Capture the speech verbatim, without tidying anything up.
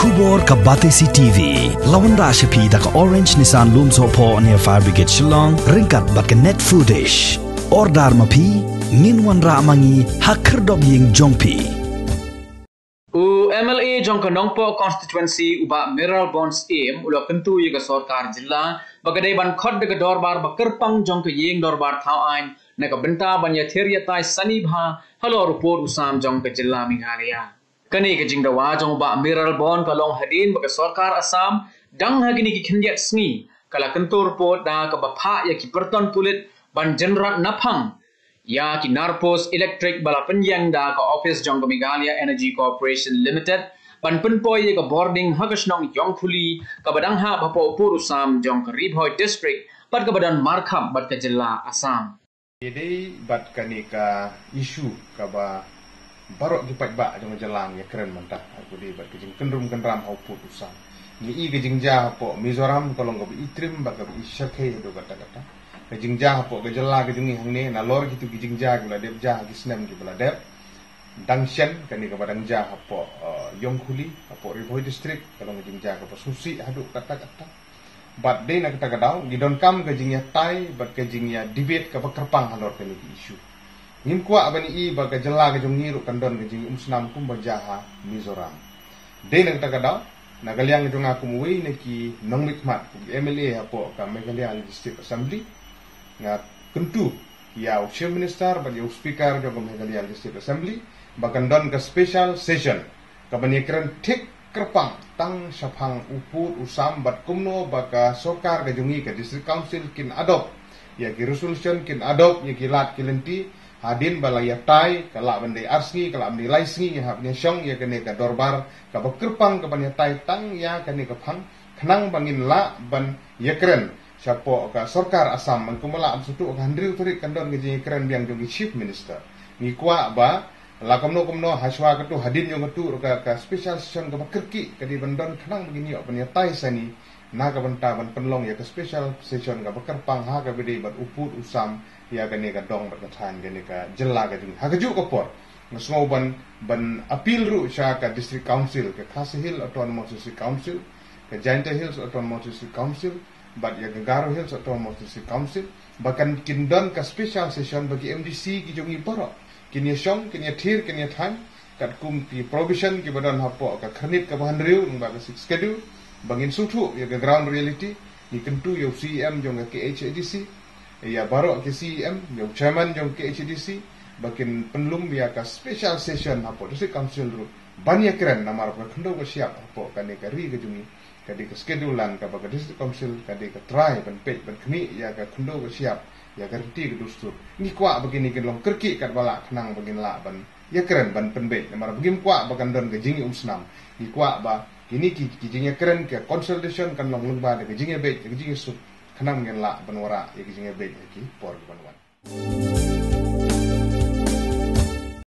Khubor ka Batesi T V. La wanrah sha phi da ka Orange Nissan Lumsohphoh near Fire Brigade Shillong, ryngkat bad ka Net Foodish. Order ma phi, ngin wanrah ma ngi ha khyrdop ïing jong phi. U M L A jong ka Nongpoh constituency u Bah Mayralborn Syiem u la kyntu ïa ka sorkar jylla ba ka dei ban khot da ka dorbar ba kyrpang jong ka ïing dorbar thaw aiñ na ka bynta ban ïathir ïatai sani bha halor u pud u sam jong ka jylla Meghalaya. Kane ka jingdawa jong u Bah Mayralborn ka long hadien ba ka sorkar Assam dang ha kine ki khyndiat sngi ka la kyntur pud da kaba phah ïa ki pyrton pulit ban jynrat naphang ïa ki nar post elektrik ba la pynïeng da ka ophis jong ka Meghalaya Energy Corporation Limited ban pynpoi ïa ka bording ha ka shnong Ïongkhuli kaba dang hap hapoh u pud u sam jong ka Ri Bhoi District bad kaba don markhap bad ka jylla Assam. Ïadei bad kane ka issue kaba baroh ki paidbah jong ka jylla ngi ïakren mynta, ha kaba ïadei bad ka jingkynrum kynram ha u pud u sam. Ngi i ka jingjia hapoh Mizoram ka long kaba itrim bad kaba ishyrkhei haduh katta katta. Ka jingjia hapoh ka jylla ka jong ngi hangne nalor kito ki jingjia kiba la dep jia ha ki snem kiba la dep, dang shen kane kaba dang jia hapoh, eh, Ïongkhuli, hapoh Ri Bhoi District, ka long ka jingjia kaba sngewsih haduh katta katta. Bad dei na kata ka daw ngi donkam ka jingïatai bad ka jingïa debate kaba kyrpang halor kane ka issue. Ngim kwah ban i ba ka jylla ka jong ngi ruh kan don ka jingïaumsnam kumba jia ha Mizoram. Dei na kata ka daw, na ka liang jong nga kum uwei na ki nongmihkhmat, kum M L A hapoh ka Meghalaya Legislative Assembly, nga kyntu ïa u Chief Minister bad ïa u Speaker jong ka Meghalaya Legislative Assembly ba kan don ka special session kaban ïakren thik kyrpang tang shaphang u pud u sam bad kumno ba ka sorkar ka jong ngi, ka District Council kin adopt ïa ki resolution, kin adopt ïa ki lad ki lynti hadien ba la ïatai, ka lah ban dei ar sngi, ka lah ban dei lai sngi, hap ban ïashong ïa kane ka dorbar kaba kyrpang kaban ïatai tang ïa kane ka phang khnang ba ngin lah ban ïakren shapoh ka sorkar Assam. Man kumba lah ban sngewthuh, ka hynriew tarik kan don ka jingïakren biang jong ki Chief Minister. Ngi kwah ba la kumno kumno hashwa katu, hadien jong katu ruh ka, ka special session kaba kyrkieh ka dei ban don khnang ba ngin ïoh ban ïatai sani na ka bynta ban pynlong ïa ka special session kaba kyrpang ha kaba ïadei bad u pud u sam ïa kane ka dong bad ka thaiñ, kane ka jylla ka jong ngi. Ha kajuh ka por nga sngew ban, ban appeal ruh sha ka District Council, ka Khasi Hills Autonomous District Council, ka Jaintia Hills Autonomous District Council bad ïa ka Garo Hills Autonomous District Council ba kan kin don ka special session ba ki M D C ki jong ngi baroh kin ïashong, kin ïathir, kin ïathaiñ katkum ki provision kiba don hapoh ka khyrnit kaba hynriew lyngba ka Sixth Schedule, ba ngin sngewthuh ïa ka ground reality. Ngi kyntu ïa u C E M jong ka K H A D C, ïa baroh ki C E M, ïa u chairman jong ka K H A D C, ba kin pynlum ïa ka special session hapoh District Council ruh ban ïakren, namar ba ka khyndew ka shyiap hapoh kane ka ri ka jong ngi ka dei ka Schedule Land, kaba ka District Council ka dei ka trai ban peit ban khmih ïa ka khyndew ka shyiap, ïa ka riti ka dustur. Ngi kwah ba kine kin long kyrkieh katba lah khnang ba ngin lah ban ïakren ban pynbeit, namar ba ngim kwah ba kan don ka jingïaumsnam. Ngi kwah ba kine ki, ki jingïakren, ka consultation kan long lyngba da ka jingïabeit, da ka jingïasuk, khnang ba ngin lah ban wanrah ïa ka jingïabeit ha ki por kiban wan.